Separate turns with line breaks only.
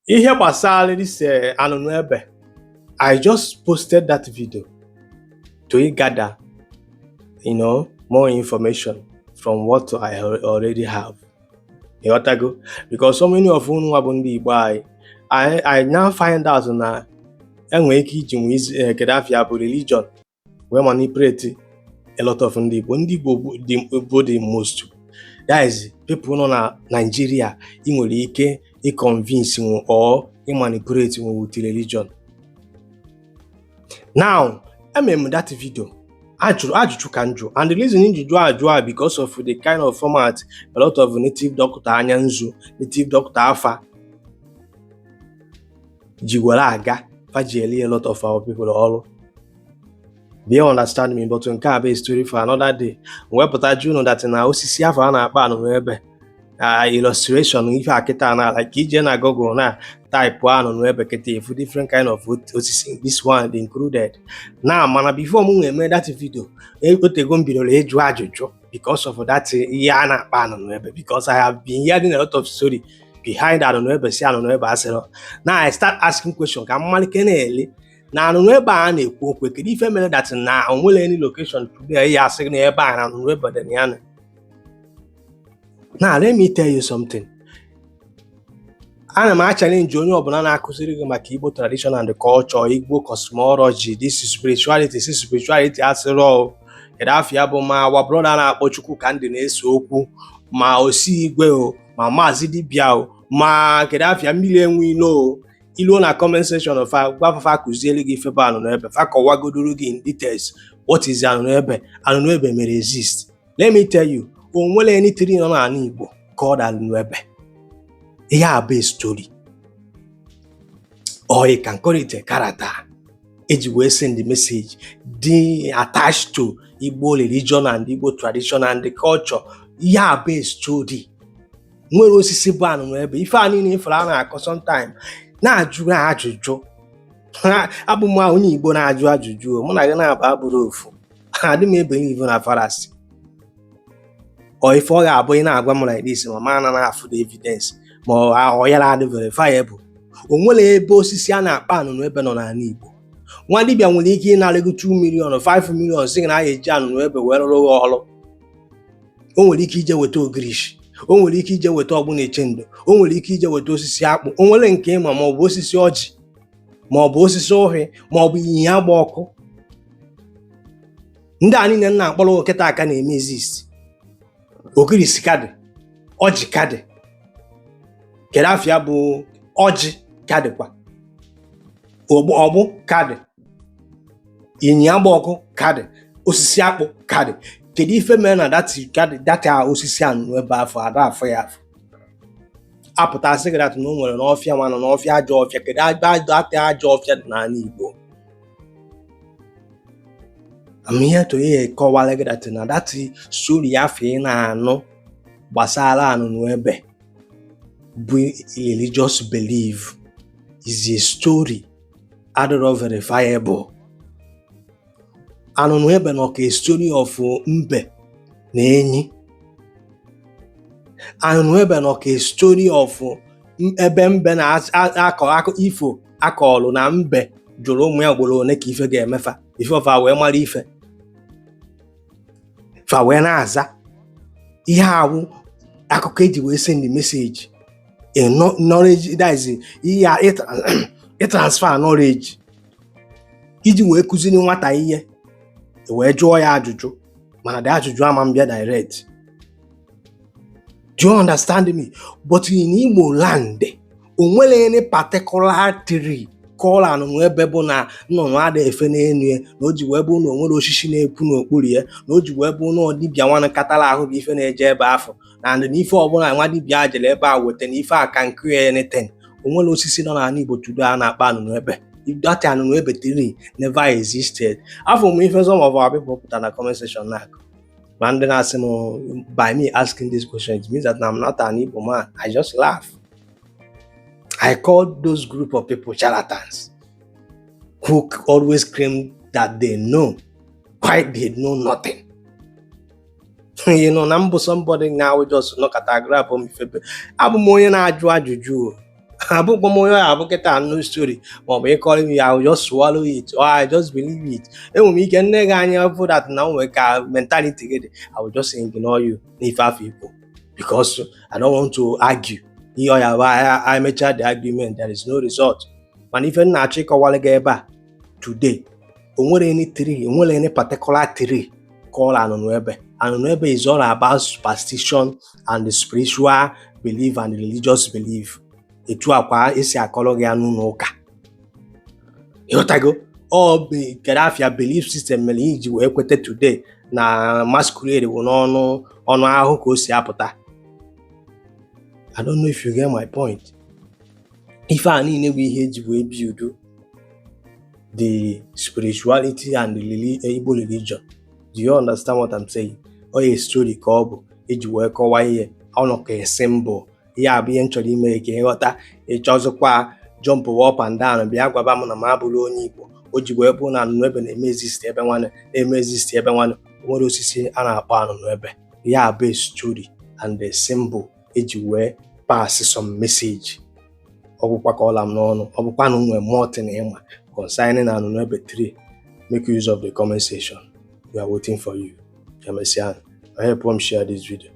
Ihe gbasara this anụnụ ebe, I just posted that video to gather more information from what I already have. Ịghọtago? Because so many of unu nwa bụ ndị Igbo anyị, I now find out na enwere ike iji nwe kedu afịa bụ religion wee manipulate a lot of ndị Igbo. Ndị Igbo bụ the most, that is, people nọ na Nigeria ị nwere ike ịconvince nwe or ịmanipulate nwe with religion. Now, emere m that video, ajụrụ ajụjụ ka njụ, and the reason m ji jụọ ajụ a, because of the kind of format a lot of native doctor anya nzu, native doctor afa ji were aga, fa ji eli a lot of our people ọrụ. Do you understand me? But nke a bụ a story for another day. Wepụta jụ unu that na osisi afọ a na-akpọ anụnụ ebe, illustration ife a kịta na like ije na Google na type anụnụ ebe kịta, ifu different kind of osisi, this one dị included na. Mana before m na-eme that video, otego m bidoro ịjụ ajụjụ because of that ihe a na-akpọ anụnụ ebe, because I have been hearing a lot of story behind anụnụ ebe, si anụnụ ebe asịrọ. Now I start asking question ka m malike na-ele na anụnụ ebe a na-ekwu okwu. Kedu ife mere that na o nwere any location today ya asị na ebe a na anụnụ ebe dị na ya nọ? Now let me tell you something. Ana m achallenge onye ọbụla na-akụziri gị maka Igbo tradition and culture, Igbo cosmology, this is spirituality, this is spirituality asịrọ o. Kedu afọ bụ ma our brother na-akpọ Chukwu ka ndị na-ese okwu, ma osi igwe o, ma maazị dibịa o, ma kedu afịa mmiri enwe ilo o. Iluo na comment section, fa gwa fa kụziere gị ife bụ anụnụ ebe, fa kọwagodoro gị in details what is anụnụ ebe, anụnụ ebe mere exist. Let me tell you, o nwere any tree nọ n'ala Igbo called anụnụ ebe. Ihe a bụ a story or you can call it a character eji wee send the message dị attached to Igbo religion and Igbo tradition and the culture. Ihe a bụ a story. Nwere osisi bụ anụnụ ebe, ife a niile ifere a na-akọ sometime na-ajụ ajụjụ. Abụ m onye Igbo na-ajụ ajụjụ o. Mụ na gị na-aba abụrụ ofu. Adị m ebelieve na fallacy ọ ife ọ ga-abụ ị na-agwa m like this, ma ma na afụ the evidence, ma ọ yara adị verifiable. O nwere ebe osisi a na-akpa anụnụ ebe nọ n'ala Igbo. Nwa dibịa nwere ike ịnara gị 2 million, 5 million, sị gị na a ga-eji anụnụ ebe wee rụrụ gị ọrụ. O nwere ike ije weta ogirishi, o nwere ike ije weta ọgbụ na-eche ndo, o nwere ike ije weta osisi akpụ, o nwere nke ịma, ma ọ bụ osisi ọjị, ma ọ bụ osisi ụhị, ma ọ bụ ịnyịnya agba ọkụ. Ndị a niile m na-akpọrọ kịta aka na-eme exist. Ogirisi kadị, ọjị kadị, kedu afịa bụ ọjị kadịkwa, ọgbụ ọgbụ kadị, ịnyịnya agba ọkụ kadị, osisi akpụ kadị. Kedu ife mere na that kadị, that osisi anụ ebe afọ ada afọ ya afọ apụta sị gị that na o nwere n'ọfịa nwa nọ n'ọfịa, ajọ ọfịa? Kedu ebe that ajọ ọfịa dị n'ala Igbo? I'm here to ihe kọwara gị that na that story afọ ị na-anụ gbasara anụnụ ebe bụ religious belief, is a story adịrọ verifiable. Anụnụ ebe nọ ka a story of mbe na enyi. Anụnụ ebe nọ ka a story of ebe mbe na-akọ akụ ifo akọlụ na mbe jụrụ ụmụ ya ugboro one ka ife ga-emefa ife ọfa wee mara ife fa wee na-aza. Ihe awụ akụkọ eji wee send message, a knowledge, that is ihe ịtransfer knowledge iji wee kụziri nwata ihe, wee jụọ ya ajụjụ, mana the ajụjụ ama mbịa direct. Do you understand me? But in Igbo land, o nwere any particular tree called anụnụ ebe bụ na nnụnụ ada efe n'elu ya, na o ji wee bụ na o nwere osisi na-ekwu n'okpuru ya, na o ji wee bụ na dibịa nwanne katara ahụ bụ ife na-eje ebe afọ na na ife ọbụla nwa dibịa jere ebe a weta na ife a can cure anything. O nwere osisi nọ n'ala Igbo today a na-akpọ anụnụ ebe. That anụnụ ebe tree never existed. Afọ m ife some of our people pụtara na comment section na-akụ, ma ndị na-asị m by me asking this question, it means that I'm not an Igbo man. I just laugh. I call those group of people charlatans who always claim that they know why they know nothing. Na mbụ somebody now just nọkọta grab m ife. Abụ m onye na-ajụ ajụjụ o. Abụkwa m onye ọ abụ kịta anụ story maọbụ ịkọrọ m ya, I will just swallow it or I just believe it. Enwere m ike nne gị anya fụ that na o nwere ka mentality gị dị, I will just ignore you n'ife afọ ikwu because I don't want to argue. Ihe ọ ya bụ I mechaa the argument, there is no result. Mana ife m na-achọ ịkọwara gị ebe a today, o nwere any tree, o nwere any particular tree called anụnụ ebe. Anụnụ ebe is all about superstition and the spiritual belief and religious belief. Etu akwa esi akọrọ gị ya n'ụlọ ụka, ịghọtago? Ọ bụ kedu afịa belief system mere iji wee kweta today na masquerade bụ n'ọnụ ọnụ ahụ ka o si apụta? I don't know if you get my point. Ife a niile bụ ihe eji wee build the spirituality and the Igbo religion. Do you understand what I'm saying? Ọ ya story ka ọ bụ iji wee kọwaa ihe ọ nọ ka symbol. Ihe a bụ ihe m chọrọ ime ka ịghọta. Ịchọzikwa jump up and down, bịa gwaba m na m abụrụ onye Igbo o ji wee bụ na anụnụ ebe na-eme exist ebe nwanne na-eme exist ebe nwanne. O nwere osisi a na-akpọ anụnụ ebe. Ihe a bụ story and the symbol eji wee pass some message. Ọ bụkwa ka ọla m n'ọnụ. Ọ bụkwa na o nwere more thing ịma concerning anụnụ ebe 3, make use of the comment section. We are waiting for you. Emesịa, help m share this video.